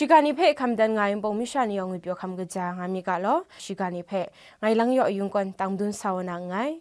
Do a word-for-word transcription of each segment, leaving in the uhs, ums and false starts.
Shiga ni hpe hkam dan nga ai npawng masha ni yawng ngwi pyaw hkam kaja nga mi ga law, shiga ni hpe ngai lang yaw yung gawn tang dun sa wa na nngai.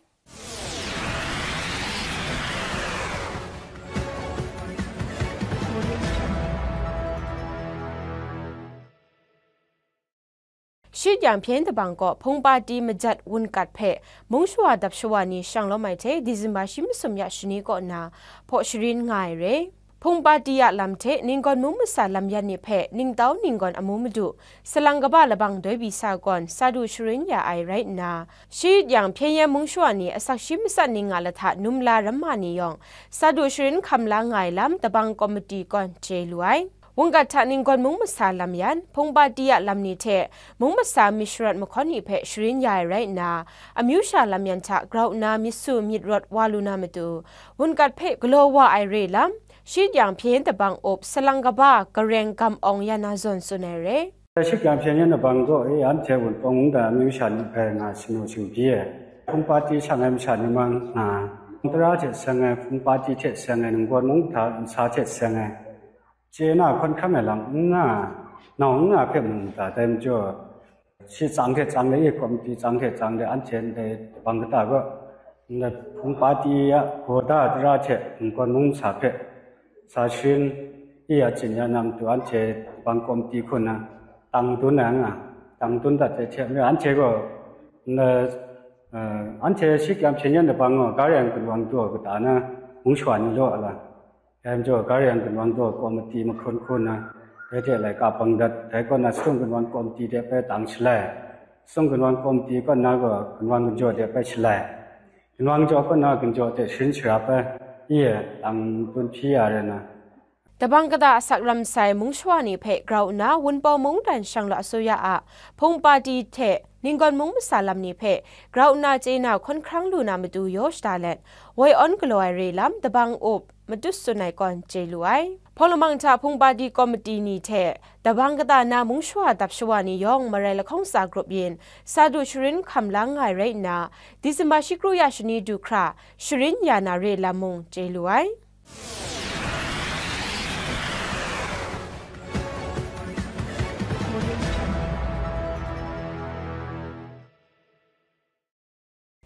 Shit yang hpyen dabang kaw hpung pati majat wunkat hpe mung shawa dap shawa ni shang lawm ai hte Disemba shi masum ya shani kaw na hpaw sharin nga ai re. Hpung pati a lam hte ninggawn mung masa lam yan ni hpe ningtau ninggawn amu madu salang kaba labang doi bi sa gawn sa du sharin ya ai rai nna, shit yang hpyen yan mung shawa ni asak shi matsat ning a lahta num la ramma ni yawng sa du sharin hkam la nga ai lam dabang komiti gawn chye lu ai. Wungkat hta ninggawn mung masa lam yan, hpung pati a lam ni hte mung masa myit sharawt mahkawn ni hpe sharin ya ai rai nna, amyu sha lam yan hta grau nna myit su myit rawt wa lu na matu, wungkat hpe galaw wa ai re lam, shit yang hpyen dabang up salang kaba gareng gam awng ya na zawn tsun ai re. Shit yang hpyen yan dabang gaw e, anhte wunpawng mungdan amyu sha ni hpe nga shanu shingbyi ai. Hpung pati shang ai masha ni mang nga, tara hte seng ai, hpung pati hte seng ai, ninggawn mung hta nsa hte seng ai, chye na hkawn hkang ai lam n nga, nau n nga hpe mung mada tai majaw, shi tsang hte tsang de, komiti tsang hte tsang de, anhte ndai dabang kata gaw, ndai hpung pati a gaw da tara hte ninggawn mung masa hpe sa sharin ya tsin ya na matu, anhte dabang komiti hku nna tang dun ai nga, tang dun dat ai hte maren, anhte gaw, ndai, eh, anhte shit yang hpyen yan dabang gaw, gar yang gunwang daw kata na mung shawa ni law ai lam. Dai majaw, gar yang gunwang daw komiti mahkawn hku nna, dai hte laika bang dat, dai kaw na Suttung Gunwang Komiti de bai tang shalai. Suttung Gunwang Komiti kaw na gaw Gunwang Gunjaw de bai shalai. Gunwang Gunjaw kaw na Gunjaw hte sharin sara bai, i e, tang dun hpyi ya rai nna, dabang kata asak ram sai mung shawa ni hpe grau nna, Wunpawng mungdan shang la asuya a hpung pati hte ninggawn mung masa lam ni hpe grau nna chye na hkawn hkrang lu na matu yaw shada let, woi awn galaw ai re lam dabang up matut tsun ai kawn chye lu ai. Hpawng lamang hta hpung pati komiti ni hte dabang kata na mung shawa dap shawa ni yawng marai lahkawng tsa grup yin sa du sharin hkam la nngai rai nna, Disemba shi kru ya shani du hkra sharin ya na re lam mung chye lu ai.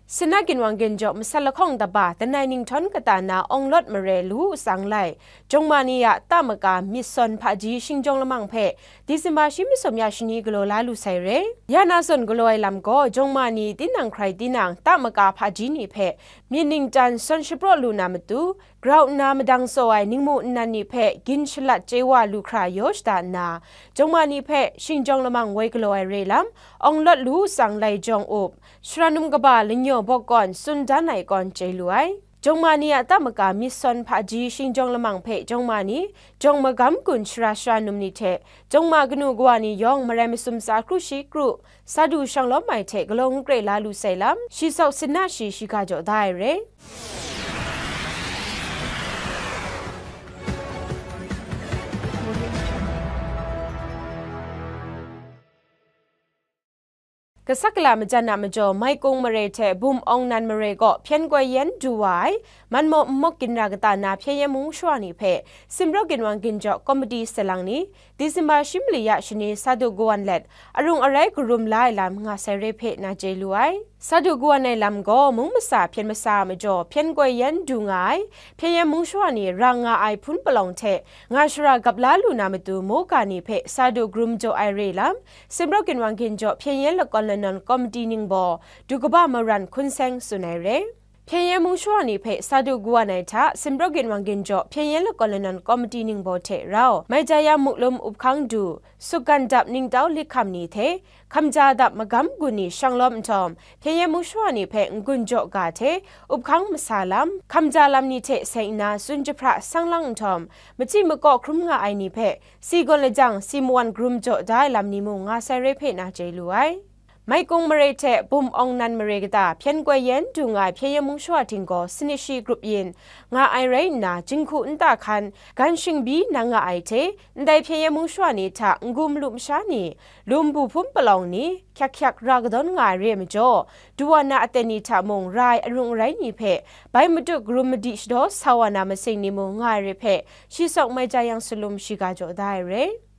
Sina ginwang ginjaw masat lahkawng daba, danai ninghtawng kata na Awng Lawt Mare Lu Tsang Lai, jawng ma ni a ta maka myit sawn hpaji shingjawng lamang hpe Disemba shi masum ya shani galaw la lu sai re. Ya na zawn galaw ai lam gaw, jawng ma ni tinang hkrai tinang ta maka hpaji ni hpe myit ningtan sawn shapraw lu na matu, grau nna madang tsaw ai ningmu nnan ni hpe gin shalat chye wa lu hkra yaw shada nna, jawng ma ni hpe shingjawng lamang woi galaw ai re lam, Awng Lawt Lu Tsang Lai jawng up, Sara num kaba lanyaw bawk kawn tsun dan ai kawn chye lu ai. Jawng ma ni a ta maka myit sawn hpaji shingjawng lamang hpe jawng ma ni, jawng magam gun sara sara num ni hte, jawng ma kanu kawa ni yawng marai masum tsa kru shi kru, sa du shang lawm ai hte galaw n kre la lu sai lam, shi sawk sin na shi shiga jaw da ai re. Kasak kala majan a majaw, Maikung mare hte Bum Awng Nan mare gaw hpyen koi yen du wa ai, man maw n mawk ginra kata na hpyen yen mung shawa ni hpe, Simraw Ginwang Ginjaw Komiti salang ni, Disemba shi mali ya shani sa du kawan let, arung arai karum la ai lam nga sai re hpe na chye lu ai. Sa du kawan ai lam gaw, mung masa hpyen masa a majaw, hpyen koi yen du nga ai, hpyen yen mung shawa ni ra nga ai hpun palawng hte, nga shara gap la lu na matu, mawga ni hpe sa du karum jaw ai re lam, Simraw Ginwang Ginjaw hpyen yen lakawn lanawn komiti ningbaw, du kaba maran hkun seng tsun ai re. Hpyen yen mung shawa ni hpe sa du kawan ai hta, Simraw Ginwang Ginjaw hpyen yen lakawn lanawn komiti ningbaw hte rau, Maijayam Muklum Uphkang Du, Sukgan Dap Ningtau Likham ni hte, Hkamja Dap Magam Gun ni shang lawm nhtawm, hpyen yen mung shawa ni hpe n-gun jaw ga hte, uphkang masa lam, hkamja lam ni hte seng nna tsun jahpra sang lang nhtawm, machyi makaw hkrum nga ai ni hpe, si gawn lajang, si mawan karum jaw da ai lam ni mung nga sai re hpe na chye lu ai. Maikung mare hte Bum Awng Nan mare kata hpyen koi yen du nga ai hpyen yen mung shawa ting gaw sanit shi grup yin nga ai rai nna, jinghku nta hkan, gan shingbyi nang nga ai hte, ndai hpyen yen mung shawa ni hta n-gu malu masha ni, lum bu hpun palawng ni, hkyak hkyak ra kadawn nga ai re ai majaw, du wa na aten ni hta mung ra ai arung arai ni hpe, bai matut karum madi shadaw sa wa na masing ni mung nga ai re hpe, shi sawk Maijayam Salum shiga jaw da ai re.